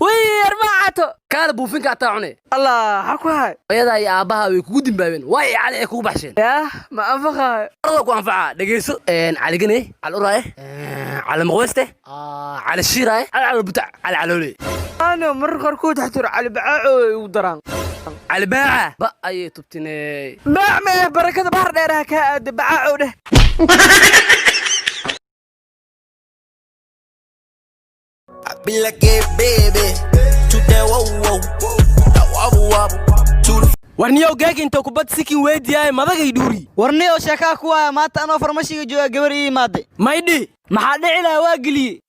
Wey, armaacato. Kaala buufinka ataa cune. Allah ha ku hay. Hooyadaa iyo aabbaha way kugu dimbaabeen, waay cali ay kugu baxsheen. Yaah, ma anfaqaayo. Arada ku anfacaa, dhegeyso: cali gane, cali uraaye, cali maqweyste, cali shiiraaye, cali cali butac, cali caloole. Ano marar qaarkood xatur cali bacaaco ay ugu daraan. Cali baaca ba ayay tubtiney. Baac mee, barakada bahar dheeraha kaa aada, bacaaco dheh. I be like, hey, baby, to that whoa whoa, I wobble wobble to the Warniyow, geeg inta kubad sikin weydiyaay madagay dhuuri. Warniyow, sheekaa ku waaya. Maanta anoo farmashiga jooga gabar ii imaaday. Maydhi? Maxaa dhici lahaa? Waa geliyey,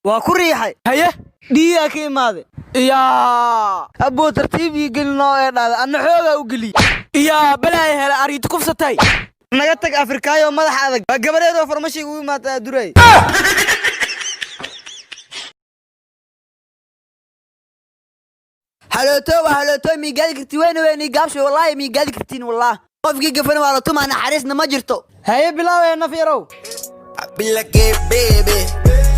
waa ku riixay. Haye. Dhiigaa ka imaaday. Iyaa. Aboo, tartiib ii gelinoo ee dhahday, anna xoogaa u geliyey. Iyaa, balaay hele, ariiti kufsatay. Naga tag, Afrikaayo madaxa adag. Waa gabareedoo farmashiga u imaatay aduray. Halooto waa halooto, miigaadi karti weyne weyne gaabsho, wallaahi miigaadi kartiin, wallah qofkii gafana waa la tumaa, naxariisna ma jirto. Haye, bilaawaya naf yarow. I be like, hey, baby,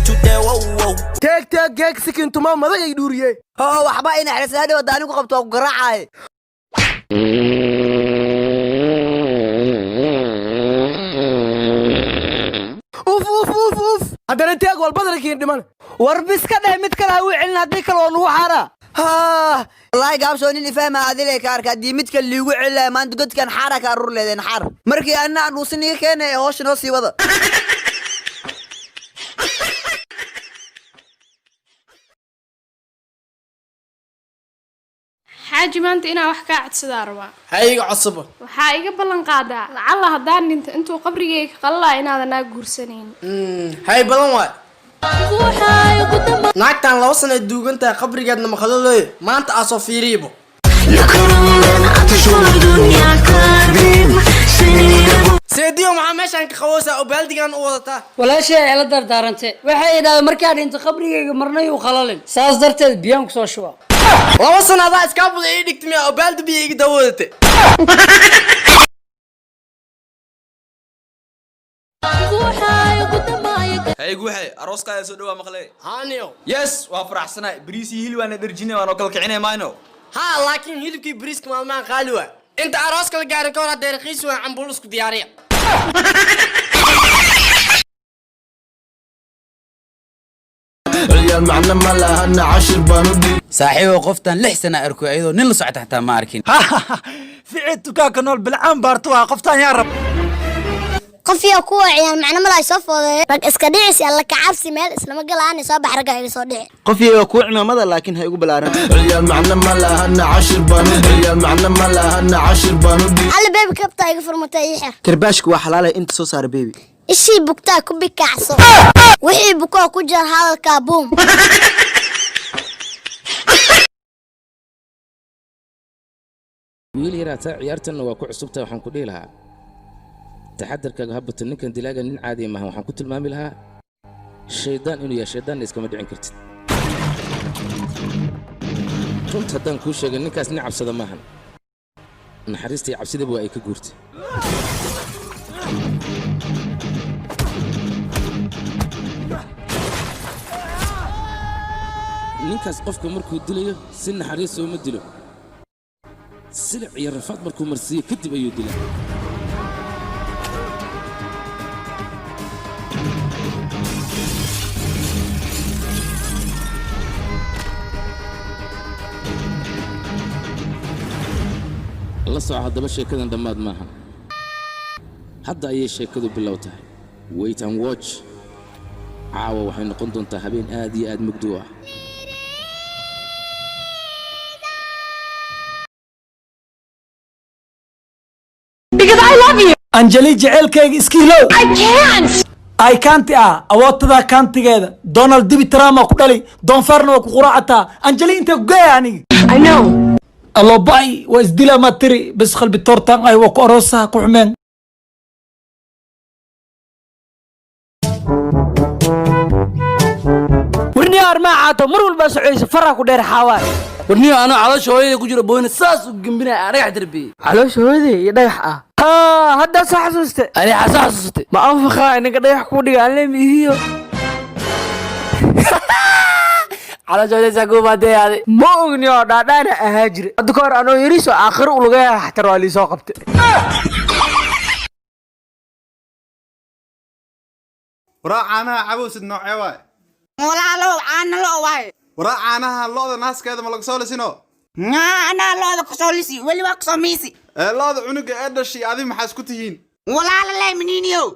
to that whoa whoa. Teeg teeg, geeg sikin tuma madagay dhuuriye. Oo waxba i naxariis hadhow hadda anigu qabto waa ku garaacaye. Uf uf uf uf, haddana teeg walbadarkiin dhiman. War biska dheh, mid kale ha u celin, haddii kale waa nugu xaaraa. Wallaahi gaabsoo nin ifahma adile ka arka, haddii mid kale liigu celilaya maanta godkan xaara ka aruur leedeen xaar markii anna aan dhuusin iga keenay ee hoosha noo sii wada. Xaaji, maanta inaa wax kaa codsadaa rabaa. Ha iga codsuba. Waxaa iga ballan qaadaa lacalla haddaan dhinto intuu qabrigayga qalalaa inaadan naa guursanayn. Hay, badan waay. Naagtan 2 sana duugan tahay, qabrigeedna makhalolooy maanta aa soo fiiriibo. Seediyo, maxaa meeshaan ka qabowsaa oo baaldigan u wadataa? Walaashay ay la dardaarantay, waxay idhahdeen markaan dhinto qabrigayga marnay u qalalin, saas darteed biyaan kusoo shuba. 2 sana adaa iskaabuda ii dhigta miya oo baaldi biyo iga dawa wadatay? Hey guuxe, arooskaaga soo dhawaa maqle. Haaniyo. Yes, waa faraxsanahay. Bariis iyo hilib waana dherjinay, waan oo kala kicinay mayno. Haa, laakiin hilibkii bariiska maalmahan qaali waa. Inta arooska la gaarin ka hor haddee raqiis waa, cambuulo isku diyaariya. Saaxiibow, qoftan 6 sana arko ayadoo nin la socota xataa ma arkin. Ficil dukaanka nool bilcaan baarto waa qoftaan yaa rab. Qof yaa kuwa ciyaar macno malay soo foodeeyo, rag iska dhicisi, alla ka cabsi, meel islama galaani, soo bax, ragga iga soo dhici. Qof waa kuu cimaamada, laakiin ha igu balaaran. Alla beebi, kabtaa iga furmatay, ii xir. Karbaashku waa xalaalay, inta soo saara beebi. Ishii bugtaa ku bikacso, wixii bukoo ku jir hadalkaa buum. Wiil yaraataa, ciyaartanna waa ku cusubtahay. Waxaan ku dhihi lahaa taxadarkaaga habato. Ninkan dilaaga nin caadi maaha. Waxaan ku tilmaami lahaa shaydaan inuu yahay, shaydaanna iskama dhicin kartid. Runta haddaan kuu sheegay, ninkaas nin cabsada maahan. Naxariista iyo cabsidaba waa ay ka guurtay. Ninkaas qofka markuu dilayo si naxariis uma dilo. Silic iyo rafaad markuu marsiiyo kadib ayuu dilaa. La soco haddaba, sheekadan dhammaad maaha, hadda ayay sheekadu bilow tahay. Wait and watch. Caawa waxay noqon doontaa habeen aad iyo aad mugdi u ah. Anjali, jaceylkayga iskiilow. Ay kaanti ah awootada kaantigeeda Donald Dibi Trump ku dhalay, doonfaarna waa ku quraacataa. Anjali, intee ku geeya aniga? Allo bay, waa isdila ma tiri bas, qalbi toortaan ay waa ku aroosaha ku xumeen. Warniyo, armaacato mar walbaa socaysa, faraa ku dheer xaawaay. Warniyo, anoo caloosha hooyada ku jiro booyna saas u gembinaya dhagax darbiyey. Caloosha hooyaday iyo dhagax ah, haa, haddaa soo xasuuste. Ani xasoo xasuustay. Ma anfaqaa ninka dhagax kuu dhiga anle miihiyo. Caloosha kuubaadee. Ma ogni oo dhaadhaana ahaa jire. Hadda ka hor anoo yariiso aakhiro ulugayaha xatar waa liisoo qabtay. Waraa caanaha cabowsid noocee waay? Walaalow, caana lo waaye. Waraa caanaha lo'da naaskeeda ma laga soo lisino? Anaa lo'da kusoo lisi, weli waa kusoo miisi. Ee lo'da cunuga ee dhashay adi maxaa isku tihiin? Walaala leh miniiniyow.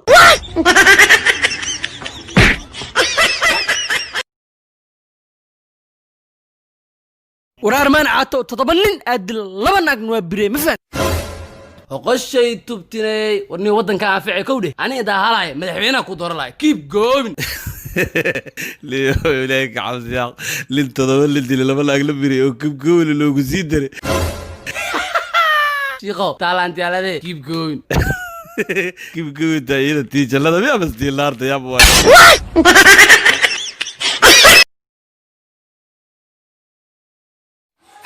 Waraar maan caato 7 nin aad dil 2 naagna waa birey, ma fahan. Hoqoshay tubtinay warni waddanka anficay kowdhe aniga daahalaya madaxweynaha ku dooran lahay. Keep going. Liyo ilaahay ka cabsiyaa, lin 7 la dilay, 2 laag la biray oo kibgooli loogu sii daray. Shiiqow taalaantiyaalade, keep going. Kibgoolta iyada tiijalada miyaa mastiilaarta yaaba waay.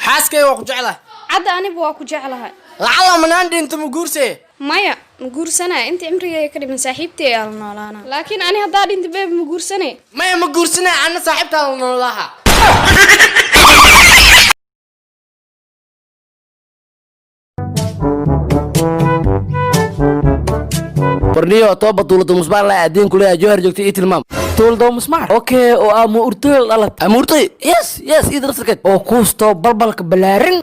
Xaaskay waa ku jeclahay. Cadda, aniba waa ku jeclahay. Lacala manaan dhinto ma guursee? Maya, ma guursanaya. Inta cimrigayga ka dhiman saaxiibtay ayaa la noolaana, laakiin ani haddaa dhinta beeb ma guursanay. Maya, ma guursanaya, anna saaxiibtaa la noolaha. Warniyo tooba tuulada musbaar la adeen kuleeyahay jowhar joogtay ii tilmaam. Tuuldo musmaar, okay, oo aa muurtooy dhalat. Amuurtay, yes, ii darasarkeed. Oo kuustoo balbalka balaarin.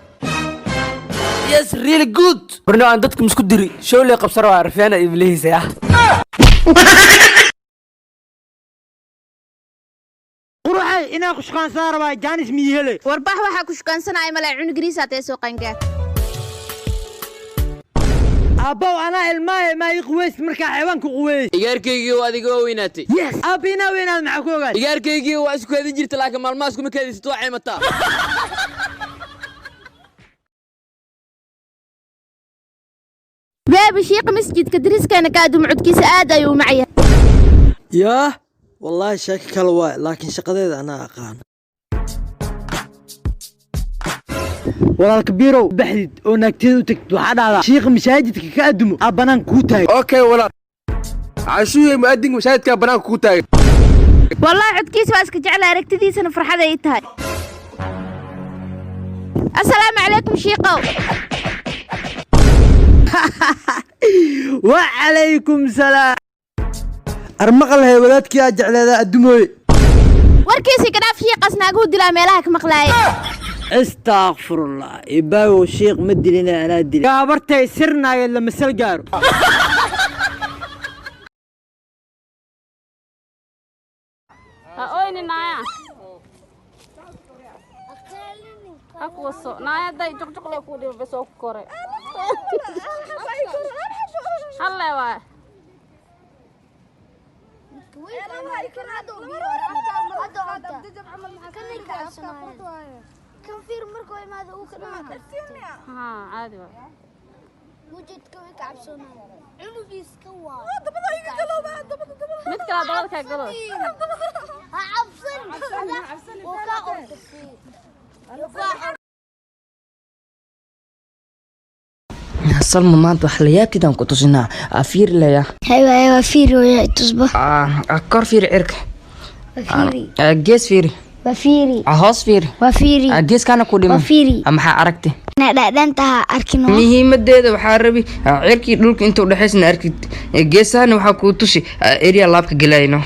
Yes, really good. Barno aan dadka misku diri showley qabsaro waa rafyaana iblihiisa ah. Quruxay, inaan ku shukaansan rabaa, jaanis miyihele? Warbax, waxaa ku shukaansanaya malay cunugriisa tee soo qangaar. Aabbow, anaa ilmaahe maa ii quweys markaa xeebaanku quweys. Igaarkaygii oo adiga oo weynaatay. Yes, aabbi, inaa weynaad maxaa ku ogaad? Igaarkaygii waa isku kaadin jirta, laakiin maalmahaas kuma kaadisat, waa caymataa. Beebi, shiiqa masjidka dariskana kaadum codkiisa aad ayuu u macyahay. Yaah, wallaahi sheeko kale waay, laakiin shaqadeeda anaa aqaan. Walaalka biirow baxdid oo naagteeda u tagtid, waxaa dhahdaa shiiqa masaajidka ka adumo aa banaanka kuu taagay. Okay walaal, cashuuye mu'adinka masaajidka banaanka kuu taagay. Wallaahi codkiisa waa iska jecla, aragtidiisana farxad ay tahay. Asalaamu calaykum shiiqow. Wacalaykum salaam. Armaqal hee, wadaadkii aa jecleedaa addumooye. Warkiisii ka dhaaf, shiiqaas naaguhu dilaa meelaha ka maqlaaya. Istakfirullah, ibaagow, shiiq ma dilina, anaa dilay gaabartay sirnaayeed lama sal gaaro. Ha oyni naaya. Ha kuwaso. Naaya day juqjuqle kuu dhibo bes oo ku kore. Halle waay. Haa, caadi waay. Mid kale dabada kaa galo. Salma, maanta wax la yaabtidaan ku tusinaa. Afiir leya. Haywa, waa fiiri waya tusba. Kor fiiri cirka. Waa fiiri. Gees fiiri. Waa fiiri. Hoos fiiri. Waa fiiri. Geeskaana ku dhima. Waa fiiri. Maxaa aragtay? Inay dhaadhantaha arkin. Muhiimadeeda waxaa rabi cirkii dhulka inta udhexaysna arkid, geesahana waxaa kuu tusi area laabka gelayno.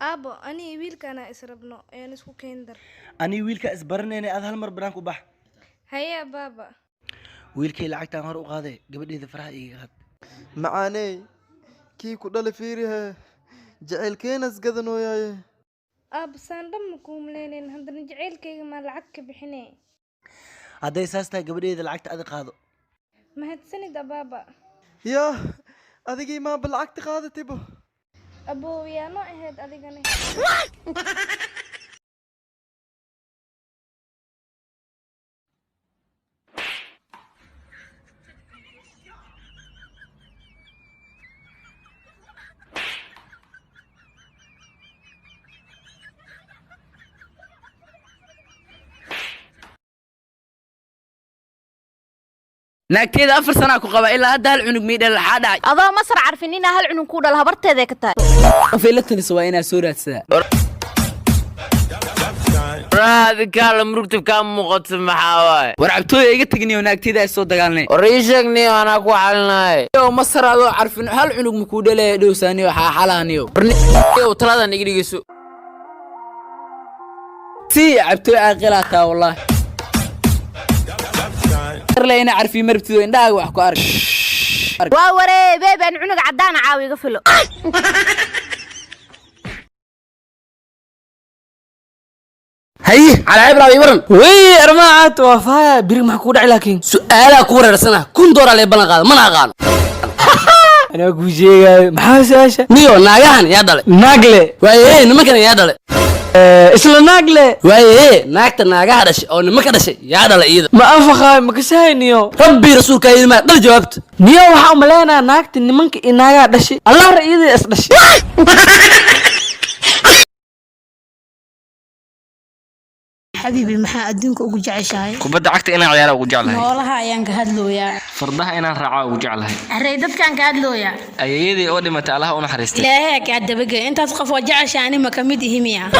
Aabo, aniga wiilkaana israbno ayaan isku keen dar. Anii wiilka isbaranayna, aad hal mar banaanka u bax. Haye baaba. Wiilkay lacagtaan hor u qaaday, gabadheeda faraha iiga qaad. Macaaney, kii ku dhali fiirihe, jacaylkeenas gadanooyaaye. Aabo, saan dhan ma kuu malaynayn, haddana jacaylkayga maa lacag ka bixinay? Hadday saas tahay, gabadheeda lacagta adi qaado. Mahadsanid abaaba. Yaah, adigii maaba lacagta qaadataybo? Aboow, yaa noo ahayd adigani? Naagteeda 4 sanaa ku qaba, ilaa hadda hal cunug mii dhal. Waxaa dhacay? Adoo masar carfin inaa hal cunug kuu dhalo habarteeday ka tahay. Qofay la taliso waa inaa soo raadsadaa. Raadi kaala murugta kaa muuqato, maxaa waaye? War cabtooya iga tegniyo, naagteeda ay soo dagaalnay. War ii sheeg niyo, anaa ku xalinaay. Yo, masar adoo carfin hal cunug makuu dhalaya dhowsaaniyo xaaxalaaniyo. Warniyow, taladan iga dhegeyso. Si cabtooy aaqilaataa wallaahi. Ina carfiyo marabtido, indhahaaga wax ku arag. Waa waree beeb, aan cunuga caddaana caawa iga filo. Haye Cali Ibrahim, waran. Wey armaacaad waa faaya biri, maxaa kugu dhacay laakiin? Su'aalaa ku wareersana, $1000 lee ballan qaada, mana aqaano. Anaa kuu sheegaayo, maxaa su-aasha? Niyo, naagahan yaa dhalay? Naagle. Waaye, nimankan yaa dhalay? Isla naagle. Waaye, naagta naagaha dhashay oo nimanka dhashay yaa dhalay iyada? Ma anfaqaayo, ma kasahay niyo. Rabbi rasuulka ilmaa dhal jawaabta. Niyo, waxaa umaleynayaa naagta nimanka iyo naagaha dhashay allah ra iyada is dhashay. Xabiibi, maxaa adduunka ugu jeceshahay? Kubadda cagta inaan ciyaara ugu jeclahay. Noolaha ayaan ka hadlooyaa. Fardaha inaan raaca ugu jeclahay. Arey, dadkaan ka hadlooyaa. Ayeeyadii oo dhimatay, Allaha u naxariistay. Ilaahay kaa dabagey, intaas qof oo jecesha ani ma ka mid ihi miya?